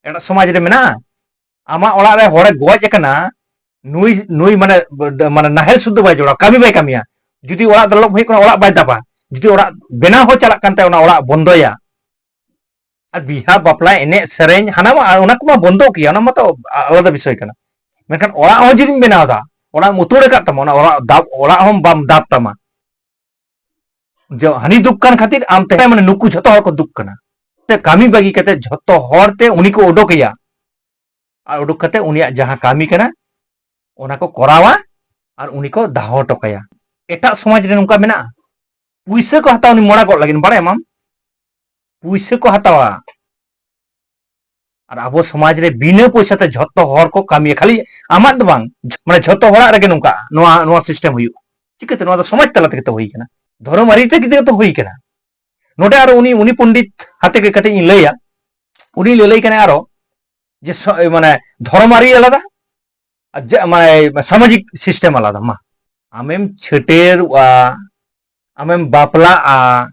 ᱮᱴᱟᱜ ᱥᱚᱢᱟᱡᱽ ᱨᱮ ᱢᱮᱱᱟᱜᱼᱟ? ᱟᱢᱟᱜ ᱚᱲᱟᱜ ᱨᱮ ᱦᱚᱲᱮ ᱜᱚᱡ ᱟᱠᱟᱱᱟ, ᱱᱩᱭ, ᱱᱩᱭ ᱢᱟᱱᱮ, ᱢᱟᱱᱮ ᱱᱟᱦᱮᱞ ᱥᱩᱫᱽᱫᱷᱟᱹ ᱵᱟᱭ ᱡᱚᱲᱟᱣᱟ, ᱠᱟᱹᱢᱤ ᱵᱟᱭ ᱠᱟᱹᱢᱤᱭᱟ᱾ ᱡᱩᱫᱤ ᱚᱲᱟᱜ ᱫᱟᱞᱚᱵ ᱦᱩᱭᱩᱜ ᱠᱟᱱᱟ, ᱚᱲᱟᱜ ᱵᱟᱭ ᱫᱟᱵᱟ᱾ ᱡᱩᱫᱤ ᱚᱲᱟᱜ ᱵᱮᱱᱟᱣ ᱦᱚᱸ ᱪᱟᱞᱟᱜ ᱠᱟᱱ ᱛᱟᱭᱟ, ᱚᱱᱟ ᱚᱲᱟᱜ ᱵᱚᱱᱫᱚᱭᱟ᱾ ᱟᱨ ᱵᱤᱦᱟ, ᱵᱟᱯᱞᱟ, ᱮᱱᱮᱡ, ᱥᱮᱨᱮᱧ, ᱦᱟᱱᱟ ᱢᱟ, ᱚᱱᱟ ᱠᱚᱢᱟ ᱵᱚᱱᱫᱚ ᱜᱮᱭᱟ, ᱚᱱᱟ ᱢᱟᱛᱚ ᱟᱞᱟᱫᱟ ᱵᱤᱥᱚᱭ ᱠᱟᱱᱟ᱾ ᱢᱮᱱᱠᱷᱟᱱ ᱚᱲᱟᱜ ᱦᱚᱸ ᱡᱩᱫᱤᱢ ᱵᱮᱱᱟᱣ ᱮᱫᱟ, ᱚᱲᱟᱜ ᱮᱢ ᱩᱛᱟᱹᱲ ᱟᱠᱟᱫ ᱛᱟᱢᱟ, ᱚᱱᱟ ᱚᱲᱟᱜ ᱫᱟᱵ, ᱚᱲᱟᱜ ᱦᱚᱸ ᱵᱟᱢ ᱫᱟᱵ ᱛᱟᱢᱟ, ᱡᱮ ᱦᱟᱹᱱᱤ ᱫᱩᱠ ᱠᱟᱱ ᱠᱷᱟᱹᱛᱤᱨ ᱟᱢ ᱛᱮᱦᱮᱸ, ᱢᱟᱱᱮ ᱱᱩᱠᱩ ᱡᱷᱚᱛᱚ ᱦᱚᱲ ᱠᱚ ᱫᱩᱠ ᱠᱟᱱᱟ᱾ ᱛᱮ ᱠᱟᱹᱢᱤ ᱵᱟᱹᱜᱤ ᱠᱟᱛᱮ ᱡᱷᱚᱛᱚ ᱦᱚᱲ ᱛᱮ ᱩᱱᱤ ᱠᱚ ᱚᱰᱚᱠᱮᱭᱟ᱾ ᱟᱨ ᱩᱰᱩᱠ ᱠᱟᱛᱮ ᱩᱱᱤᱭᱟᱜ ᱡᱟᱦᱟᱸ ᱠᱟᱹᱢᱤ ᱠᱟᱱᱟ, ᱚᱱᱟ ᱠᱚ ᱠᱚᱨᱟᱣᱟ ᱟᱨ ᱩᱱᱤ ᱠᱚ ᱫᱟᱦᱚ ᱦᱚᱴᱚ ᱠᱟᱭᱟ᱾ ᱮᱴᱟᱜ ᱥᱚᱢᱟᱡᱽ ᱨᱮ ᱱᱚᱝᱠᱟ ᱢᱮᱱᱟᱜᱼᱟ᱾ ᱯᱩᱭᱥᱟᱹ ᱠᱚ ᱦᱟᱛᱟᱣᱟ ᱩᱱᱤ ᱢᱚᱲᱟ ᱜᱚᱫ ᱞᱟᱹᱜᱤᱫ, ᱵᱟᱲᱟᱭᱟᱢ ᱟᱢ? ᱯᱩᱭᱥᱟᱹ ᱠᱚ ᱦᱟᱛᱟᱣᱟ᱾ ᱟᱨ ᱟᱵᱚ ᱥᱚᱢᱟᱡᱽ ᱨᱮ ᱵᱤᱱᱟᱹ ᱯᱚᱭᱥᱟ ᱛᱮ ᱡᱷᱚᱛᱚ ᱦᱚᱲ ᱠᱚ ᱠᱟᱹᱢᱤᱭᱟ, ᱠᱷᱟᱹᱞᱤ ᱟᱢᱟᱜ ᱫᱚ ᱵᱟᱝ, ᱢᱟᱱᱮ ᱡᱷᱚᱛᱚ ᱦᱚᱲᱟᱜ ᱨᱮᱜᱮ ᱱᱚᱝᱠᱟ ᱱᱚᱣᱟ, ᱱᱚᱣᱟ ᱥᱤᱥᱴᱮᱢ ᱦᱩᱭᱩᱜᱼᱟ᱾ ᱪᱤᱠᱟᱹᱛᱮ? ᱱᱚᱣᱟ ᱫᱚ ᱥᱚᱢᱟᱡᱽ ᱛᱟᱞᱟ ᱛᱮᱜᱮ ᱛᱚ ᱦᱩᱭ ᱠᱟᱱᱟ᱾ ᱫᱷᱚᱨᱚᱢ ᱟᱹᱨᱤ ᱛᱮᱜᱮ ᱛᱚ ᱦᱩᱭ ᱠᱟᱱᱟ᱾ ᱱᱚᱰᱮ ᱟᱨᱚ ᱩᱱᱤ ᱩᱱᱤ ᱯᱚᱱᱰᱤᱛ ᱦᱟᱛᱮ ᱜᱮ ᱠᱟᱹᱴᱤᱡ ᱤᱧ ᱞᱟᱹᱭᱟ᱾ ᱩᱱᱤ ᱞᱟᱹᱞᱟᱹᱭ ᱠᱟᱱᱟᱭ ᱟᱨᱚ ᱡᱮ ᱥᱚ- ᱢᱟᱱᱮ ᱫᱷᱚᱨᱚᱢ ᱟᱹᱨᱤ ᱟᱞᱟᱫᱟ ᱟᱨ ᱡᱟ- ᱢᱟᱱᱮ ᱥᱟᱢᱟᱡᱤᱠ ᱥᱤᱥᱴᱮᱢ ᱟᱞᱟᱫᱟ᱾ ᱢᱟ ᱟᱢᱮᱢ ᱪᱷᱟᱹᱴᱭᱟᱹᱨᱚᱜᱼᱟ, ᱟᱢᱮᱢ ᱵᱟᱯᱞᱟᱜᱼᱟ,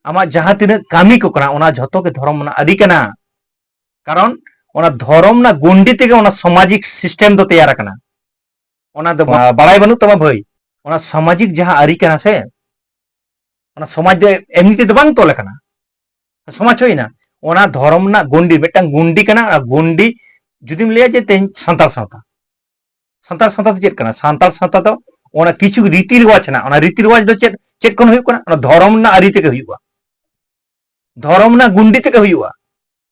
ᱟᱢᱟᱜ ᱡᱟᱦᱟᱸ ᱛᱤᱱᱟᱹᱜ ᱠᱟᱹᱢᱤ ᱠᱚ ᱠᱟᱱᱟ, ᱚᱱᱟ ᱡᱷᱚᱛᱚ ᱜᱮ ᱫᱷᱚᱨᱚᱢ ᱨᱮᱱᱟᱜ ᱟᱹᱨᱤ ᱠᱟᱱᱟ᱾ ᱠᱟᱨᱚᱱ ᱚᱱᱟ ᱫᱷᱚᱨᱚᱢ ᱨᱮᱱᱟᱜ ᱜᱩᱱᱰᱤ ᱛᱮᱜᱮ ᱚᱱᱟ ᱥᱟᱢᱟᱡᱤᱠ ᱥᱤᱥᱴᱮᱢ ᱫᱚ ᱛᱮᱭᱟᱨ ᱟᱠᱟᱱᱟ᱾ ᱚᱱᱟ ᱫᱚ ᱵᱟ- ᱵᱟᱲᱟᱭ ᱵᱟᱹᱱᱩᱜ ᱛᱟᱢᱟ ᱵᱷᱟᱹᱭ, ᱚᱱᱟ ᱥᱟᱢᱟᱡᱤᱠ ᱡᱟᱦᱟᱸ ᱟᱹᱨᱤ ᱠᱟᱱᱟ ᱥᱮ, ᱚᱱᱟ ᱥᱚᱢᱟᱡᱽ ᱫᱚ ᱮᱢᱱᱤ ᱛᱮᱫᱚ ᱵᱟᱝ ᱛᱚᱞ ᱟᱠᱟᱱᱟ᱾ ᱥᱚᱢᱟᱡᱽ ᱦᱩᱭᱱᱟ, ᱚᱱᱟ ᱫᱷᱚᱨᱚᱢ ᱨᱮᱱᱟᱜ ᱜᱩᱱᱰᱤ, ᱢᱤᱫᱴᱟᱝ ᱜᱩᱱᱰᱤ ᱠᱟᱱᱟ᱾ ᱚᱱᱟ ᱜᱩᱱᱰᱤ ᱡᱩᱫᱤᱢ ᱞᱟᱹᱭᱟ ᱡᱮ ᱛᱮᱦᱮᱧ ᱥᱟᱱᱛᱟᱲ ᱥᱟᱶᱛᱟ, ᱥᱟᱱᱛᱟᱲ ᱥᱟᱶᱛᱟ ᱫᱚ ᱪᱮᱫ ᱠᱟᱱᱟ? ᱥᱟᱱᱛᱟᱲ ᱥᱟᱶᱛᱟ ᱫᱚ ᱚᱱᱟ ᱠᱤᱪᱷᱩ ᱨᱤᱛᱤ ᱨᱮᱣᱟᱡᱽ ᱦᱮᱱᱟᱜᱼᱟ᱾ ᱚᱱᱟ ᱨᱤᱛᱤ ᱨᱮᱣᱟᱡᱽ ᱫᱚ ᱪᱮᱫ, ᱪᱮᱫ ᱠᱷᱚᱱ ᱦᱩᱭᱩᱜ ᱠᱟᱱᱟ? ᱚᱱᱟ ᱫᱷᱚᱨᱚᱢ ᱨᱮᱱᱟᱜ ᱟᱹᱨᱤ ᱛᱮᱜᱮ ᱦᱩᱭᱩᱜᱼᱟ, ᱫᱷᱚᱨᱚᱢ ᱨᱮᱱᱟᱜ ᱜᱩᱱᱰᱤ ᱛᱮᱜᱮ ᱦᱩᱭᱩᱜᱼᱟ᱾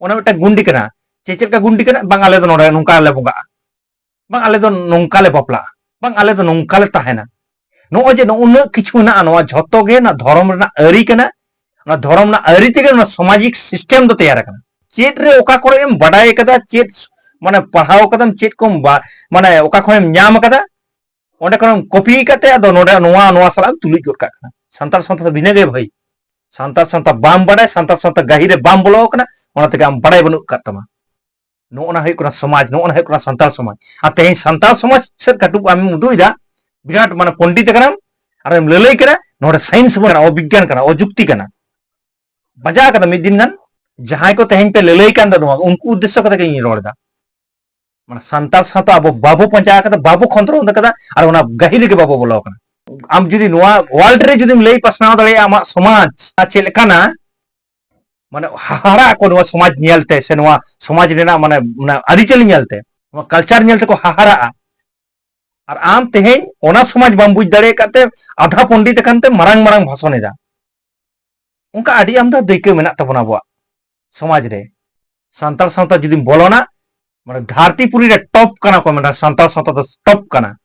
ᱚᱱᱟ ᱢᱤᱫᱴᱟᱝ ᱜᱩᱱᱰᱤ ᱠᱟᱱᱟ᱾ ᱪᱮᱫ ᱪᱮᱫ ᱞᱮᱠᱟ ᱜᱩᱱᱰᱤ ᱠᱟᱱᱟ? ᱵᱟᱝ, ᱟᱞᱮ ᱫᱚ ᱱᱚᱰᱮ ᱱᱚᱝᱠᱟ ᱞᱮ ᱵᱚᱸᱜᱟᱜᱼᱟ, ᱵᱟᱝ, ᱟᱞᱮ ᱫᱚ ᱱᱚᱝᱠᱟ ᱞᱮ ᱵᱟᱯᱞᱟᱜᱼᱟ, ᱵᱟᱝ, ᱟᱞᱮ ᱫᱚ ᱱᱚᱝᱠᱟ ᱞᱮ ᱛᱟᱦᱮᱱᱟ᱾ ᱱᱚᱜᱼᱚᱭ ᱡᱮ ᱱᱚᱜᱼᱚ ᱩᱱᱟᱹᱜ ᱠᱤᱪᱷᱩ ᱢᱮᱱᱟᱜᱼᱟ, ᱱᱚᱣᱟ ᱡᱷᱚᱛᱚ ᱜᱮ ᱚᱱᱟ ᱫᱷᱚᱨᱚᱢ ᱨᱮᱱᱟᱜ ᱟᱹᱨᱤ ᱠᱟᱱᱟ᱾ ᱚᱱᱟ ᱫᱷᱚᱨᱚᱢ ᱨᱮᱱᱟᱜ ᱟᱹᱨᱤ ᱛᱮᱜᱮ ᱚᱱᱟ ᱥᱟᱢᱟᱡᱤᱠ ᱥᱤᱥᱴᱮᱢ ᱫᱚ ᱛᱮᱭᱟᱨ ᱟᱠᱟᱱᱟ᱾ ᱪᱮᱫ ᱨᱮ ᱚᱠᱟ ᱠᱚᱨᱮ ᱮᱢ ᱵᱟᱰᱟᱭ ᱟᱠᱟᱫᱟ, ᱪᱮᱫ ᱢᱟᱱᱮ ᱯᱟᱲᱦᱟᱣ ᱟᱠᱟᱫᱟᱢ, ᱪᱮᱫ ᱠᱚᱢ ᱵᱟ- ᱢᱟᱱᱮ ᱚᱠᱟ ᱠᱷᱚᱱᱮᱢ ᱧᱟᱢ ᱟᱠᱟᱫᱟ, ᱚᱸᱰᱮ ᱠᱷᱚᱱᱮᱢ ᱠᱚᱯᱤ ᱠᱟᱛᱮ ᱟᱫᱚ ᱱᱚᱰᱮ ᱱᱚᱣᱟ ᱱᱚᱣᱟ ᱥᱟᱞᱟᱜ ᱮᱢ ᱛᱩᱞᱩᱡ ᱜᱚᱫ ᱠᱟᱜ ᱠᱟᱱᱟ᱾ ᱥᱟᱱᱛᱟᱲ ᱥᱟᱶᱛᱟ ᱫᱚ ᱵᱷᱤᱱᱟᱹ ᱜᱮ ᱵᱷᱟᱹᱭ᱾ ᱥᱟᱱᱛᱟᱲ ᱥᱟᱶᱛᱟ ᱵᱟᱢ ᱵᱟᱰᱟᱭ, ᱥᱟᱱᱛᱟᱲ ᱥᱟᱶᱛᱟ ᱜᱟᱹᱦᱤᱨ ᱨᱮ ᱵᱟᱢ ᱵᱚᱞᱚ ᱟᱠᱟᱱᱟ, ᱚᱱᱟ ᱛᱮᱜᱮ ᱟᱢ ᱵᱟᱰᱟᱭ ᱵᱟᱹᱱᱩᱜ ᱟᱠᱟᱫ ᱛᱟᱢᱟ᱾ ᱱᱚᱜᱼᱚ ᱱᱟ ᱦᱩᱭᱩᱜ ᱠᱟᱱᱟ ᱥᱚᱢᱟᱡᱽ, ᱱᱚᱜᱼᱚ ᱱᱟ ᱦᱩᱭᱩᱜ ᱠᱟᱱᱟ ᱥᱟᱱᱛᱟᱲ ᱥᱚᱢᱟᱡᱽ᱾ ᱟᱨ ᱛᱮᱦᱮᱧ ᱥᱟᱱᱛᱟᱲ ᱥᱚᱢᱟᱡᱽ ᱥᱮᱫ ᱠᱟᱹᱴᱩᱵ ᱟᱢᱮᱢ ᱩᱫᱩᱜ ᱮᱫᱟ, ᱵᱤᱨᱟᱴ ᱢᱟᱱᱮ ᱯᱚᱱᱰᱤᱛ ᱠᱟᱱᱟᱢ, ᱟᱨᱮᱢ ᱞᱟᱹᱞᱟᱹᱭ ᱠᱟᱱᱟ ᱱᱚᱰᱮ ᱥᱟᱭᱮᱱᱥ ᱵᱟᱝ ᱠᱟᱱᱟ, ᱚᱵᱤᱜᱽᱜᱟᱱ ᱠᱟᱱᱟ, ᱚᱡᱩᱠᱛᱤ ᱠᱟᱱᱟ᱾ ᱵᱟᱡᱟᱣ ᱠᱟᱫᱟ ᱢᱤᱫ ᱫᱤᱱ ᱜᱟᱱ᱾ ᱡᱟᱦᱟᱸᱭ ᱠᱚ ᱛᱮᱦᱮᱧ ᱯᱮ ᱞᱟᱹᱞᱟᱹᱭ ᱠᱟᱱ ᱫᱚ, ᱱᱚᱣᱟ ᱩᱱᱠᱩ ᱩᱫᱽᱫᱮᱥᱥᱚ ᱠᱟᱛᱮ ᱜᱮ ᱤᱧ ᱨᱚᱲ ᱮᱫᱟ᱾ ᱢᱟᱱᱮ ᱥᱟᱱᱛᱟᱲ ᱥᱟᱶᱛᱟ ᱟᱵᱚ ᱵᱟᱵᱚ ᱯᱟᱸᱡᱟ ᱟᱠᱟᱫᱟ, ᱵᱟᱵᱚ ᱠᱷᱚᱸᱫᱽᱨᱚᱸᱫ ᱟᱠᱟᱫᱟ, ᱟᱨ ᱚᱱᱟ ᱜᱟᱹᱦᱤᱨ ᱨᱮᱜᱮ ᱵᱟᱵᱚ ᱵᱚᱞᱚ ᱟᱠᱟᱱᱟ᱾ ᱟᱢ ᱡᱩᱫᱤ ᱱᱚᱣᱟ ᱣᱟᱨᱞᱰ ᱨᱮ ᱡᱩᱫᱤᱢ ᱞᱟᱹᱭ ᱯᱟᱥᱱᱟᱣ ᱫᱟᱲᱮᱭᱟᱜᱼᱟ ᱟᱢᱟᱜ ᱥᱚᱢᱟᱡᱽ ᱟᱨ ᱪᱮᱫ ᱞᱮᱠᱟᱱᱟ, ᱢᱟᱱᱮ ᱦᱟᱦᱟᱲᱟᱜ ᱟᱠᱚ ᱱᱚᱣᱟ ᱥᱚᱢᱟᱡᱽ ᱧᱮᱞᱛᱮ, ᱥᱮ ᱱᱚᱣᱟ ᱥᱚᱢᱟᱡᱽ ᱨᱮᱱᱟᱜ ᱢᱟᱱᱮ, ᱢᱟᱱᱮ ᱟᱹᱨᱤᱪᱟᱹᱞᱤ ᱧᱮᱞᱛᱮ, ᱱᱚᱣᱟ ᱠᱟᱞᱪᱟᱨ ᱧᱮᱞ ᱛᱮᱠᱚ ᱦᱟᱦᱟᱲᱟᱜᱼᱟ᱾ ᱟᱨ ᱟᱢ ᱛᱮᱦᱮᱧ ᱚᱱᱟ ᱥᱚᱢᱟᱡᱽ ᱵᱟᱢ ᱵᱩᱡᱽ ᱫᱟᱲᱮ ᱟᱠᱟᱫ ᱛᱮ ᱟᱫᱷᱟ ᱯᱚᱱᱰᱤᱛ ᱟᱠᱟᱱ ᱛᱮ ᱢᱟᱨᱟᱝ ᱢᱟᱨᱟᱝ ᱵᱷᱟᱥᱚᱱ ᱮᱫᱟ᱾ ᱚᱱᱠᱟ ᱟᱹᱰᱤ ᱟᱢᱫᱟ ᱫᱟᱹᱭᱠᱟᱹ ᱢᱮᱱᱟᱜ ᱛᱟᱵᱚᱱᱟ ᱟᱵᱚᱣᱟᱜ ᱥᱚᱢᱟᱡᱽ ᱨᱮ᱾ ᱥᱟᱱᱛᱟᱲ ᱥᱟᱶᱛᱟ ᱡᱩᱫᱤᱢ ᱵᱚᱞᱚᱱᱟ, ᱢᱟᱱᱮ ᱫᱷᱟᱹᱨᱛᱤ ᱯᱩᱨᱤ ᱨᱮ ᱴᱚᱯ ᱠᱟᱱᱟ ᱠᱚ, ᱢᱮᱱᱟ ᱥᱟᱱᱛᱟᱲ ᱥᱟᱶᱛᱟ ᱫᱚ ᱴᱚᱯ ᱠᱟᱱᱟ᱾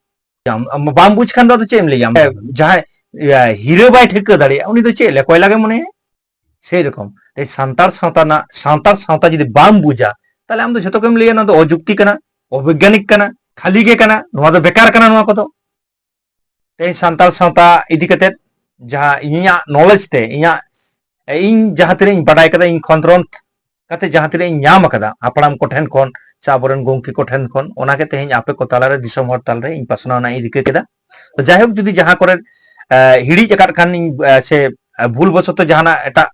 ᱟᱢ, ᱟᱢ ᱵᱟᱢ ᱵᱩᱡᱽ ᱠᱷᱟᱱ ᱫᱚ ᱟᱫᱚ ᱪᱮᱫ ᱮᱢ ᱞᱟᱹᱭᱟ? ᱟᱢ ᱡᱟᱦᱟᱸᱭ, ᱤᱭᱟᱹ, ᱦᱤᱨᱟᱹ ᱵᱟᱭ ᱴᱷᱟᱹᱣᱠᱟᱹ ᱫᱟᱲᱮᱭᱟᱜᱼᱟ, ᱩᱱᱤ ᱫᱚ ᱪᱮᱫ ᱞᱮ ᱠᱚᱭᱞᱟ ᱜᱮ ᱢᱚᱱᱮᱭᱟ᱾ ᱥᱮᱭ ᱨᱚᱠᱚᱢ ᱛᱮ ᱥᱟᱱᱛᱟᱲ ᱥᱟᱶᱛᱟ ᱨᱮᱱᱟᱜ, ᱥᱟᱱᱛᱟᱲ ᱥᱟᱶᱛᱟ ᱡᱩᱫᱤ ᱵᱟᱢ ᱵᱩᱡᱟ, ᱛᱟᱦᱞᱮ ᱟᱢ ᱫᱚ ᱡᱷᱚᱛᱚ ᱜᱮᱢ ᱞᱟᱹᱭᱟ ᱱᱚᱣᱟ ᱫᱚ ᱚᱡᱩᱠᱛᱤ ᱠᱟᱱᱟ, ᱚᱵᱳᱭᱜᱟᱱᱤᱠ ᱠᱟᱱᱟ, ᱠᱷᱟᱹᱞᱤ ᱜᱮ ᱠᱟᱱᱟ, ᱱᱚᱣᱟ ᱫᱚ ᱵᱮᱠᱟᱨ ᱠᱟᱱᱟ, ᱱᱚᱣᱟ ᱠᱚᱫᱚ᱾ ᱛᱮᱦᱮᱧ ᱥᱟᱱᱛᱟᱲ ᱥᱟᱶᱛᱟ ᱤᱫᱤ ᱠᱟᱛᱮᱫ ᱡᱟᱦᱟᱸ ᱤᱧᱟᱹᱜ ᱱᱚᱞᱮᱡᱽ ᱛᱮ, ᱤᱧᱟᱹᱜ, ᱤᱧ ᱡᱟᱦᱟᱸ ᱛᱤᱱᱟᱹᱜ ᱤᱧ ᱵᱟᱰᱟᱭ ᱠᱟᱫᱟ, ᱤᱧ ᱠᱷᱚᱸᱫᱽᱨᱚᱸᱫᱽ ᱠᱟᱛᱮ ᱡᱟᱦᱟᱸ ᱛᱤᱱᱟᱹᱜ ᱤᱧ ᱧᱟᱢ ᱟᱠᱟᱫᱟ ᱦᱟᱯᱲᱟᱢ ᱠᱚᱴᱷᱮᱱ ᱠᱷᱚᱱ ᱥᱮ ᱟᱵᱚᱨᱮᱱ ᱜᱚᱢᱠᱮ ᱠᱚᱴᱷᱮᱱ ᱠᱷᱚᱱ, ᱚᱱᱟᱜᱮ ᱛᱮᱦᱮᱧ ᱟᱯᱮ ᱠᱚ ᱛᱟᱞᱟᱨᱮ, ᱫᱤᱥᱚᱢ ᱦᱚᱲ ᱛᱟᱞᱟᱨᱮ ᱤᱧ ᱯᱟᱥᱱᱟᱣ ᱨᱮᱱᱟᱜ ᱤᱧ ᱨᱤᱠᱟᱹ ᱠᱮᱫᱟ᱾ ᱛᱚ ᱡᱟᱭᱦᱳᱠ, ᱡᱩᱫᱤ ᱡᱟᱦᱟᱸ ᱠᱚᱨᱮ ᱮ, ᱦᱤᱲᱤᱡ ᱟᱠᱟᱫ ᱠᱷᱟᱱ ᱤᱧ, ᱮ, ᱥᱮ ᱮ, ᱵᱷᱩᱞ ᱵᱚᱥᱚᱛᱚ ᱡᱟᱦᱟᱱᱟᱜ ᱮᱴᱟᱜ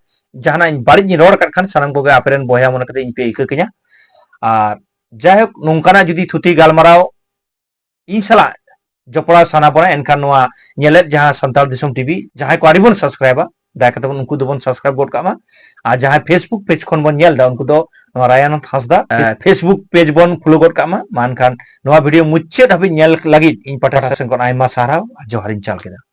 ᱡᱟᱦᱟᱱᱟᱜ ᱤᱧ ᱵᱟᱹᱲᱤᱡ ᱤᱧ ᱨᱚᱲ ᱟᱠᱟᱫ ᱠᱷᱟᱱ, ᱥᱟᱱᱟᱢ ᱠᱚᱜᱮ ᱟᱯᱮᱨᱮᱱ ᱵᱚᱭᱦᱟ ᱢᱚᱱᱮ ᱠᱟᱛᱮ ᱤᱧ ᱯᱮ ᱤᱠᱟᱹ ᱠᱟᱹᱧᱟ᱾ ᱟᱨ ᱡᱟᱭᱦᱳᱠ, ᱱᱚᱝᱠᱟᱱᱟᱜ ᱡᱩᱫᱤ ᱛᱷᱩᱛᱤ ᱜᱟᱞᱢᱟᱨᱟᱣ ᱤᱧ ᱥᱟᱞᱟᱜ ᱡᱚᱯᱲᱟᱣ ᱥᱟᱱᱟ ᱵᱚᱱᱟ, ᱮᱱᱠᱷᱟᱱ ᱱᱚᱣᱟ ᱧᱮᱞᱮᱫ ᱡᱟᱦᱟᱸ ᱥᱟᱱᱛᱟᱲ ᱫᱤᱥᱚᱢ ᱴᱤᱵᱷᱤ, ᱡᱟᱦᱟᱸᱭ ᱠᱚ ᱟᱹᱰᱤ ᱵᱚᱱ ᱥᱟᱵᱥᱠᱨᱟᱭᱵᱟ, ᱫᱟᱭᱟ ᱠᱟᱛᱮ ᱵᱚᱱ, ᱩᱱᱠᱩ ᱫᱚᱵᱚᱱ ᱥᱟᱵᱥᱠᱨᱟᱭᱵ ᱜᱚᱫ ᱠᱟᱜ ᱢᱟ᱾ ᱟᱨ ᱡᱟᱦᱟᱸᱭ Facebook ᱯᱮᱡᱽ ᱠᱷᱚᱱ ᱵᱚᱱ ᱧᱮᱞ ᱮᱫᱟ, ᱩᱱᱠᱩ ᱫᱚ ᱱᱚᱣᱟ ᱨᱟᱭᱟᱱᱟᱛᱷ ᱦᱟᱸᱥᱫᱟ, ᱮ, Facebook ᱯᱮᱡᱽ ᱵᱚᱱ ᱯᱷᱚᱞᱳ ᱜᱚᱫ ᱠᱟᱜ ᱢᱟ᱾ ᱢᱟ ᱮᱱᱠᱷᱟᱱ ᱱᱚᱣᱟ ᱵᱷᱤᱰᱤᱭᱳ ᱢᱩᱪᱟᱹᱫ ᱦᱟᱹᱵᱤᱡ ᱧᱮᱞ ᱞᱟᱹᱜᱤᱫ ᱤᱧ ᱯᱟᱦᱴᱟ ᱥᱮᱱ ᱠᱷᱚᱱ ᱟᱭᱢᱟ ᱥᱟᱨᱦᱟᱣ ᱟᱨ ᱡᱚᱦᱟᱨᱤᱧ ᱪᱟᱞ ᱠᱮᱫᱟ᱾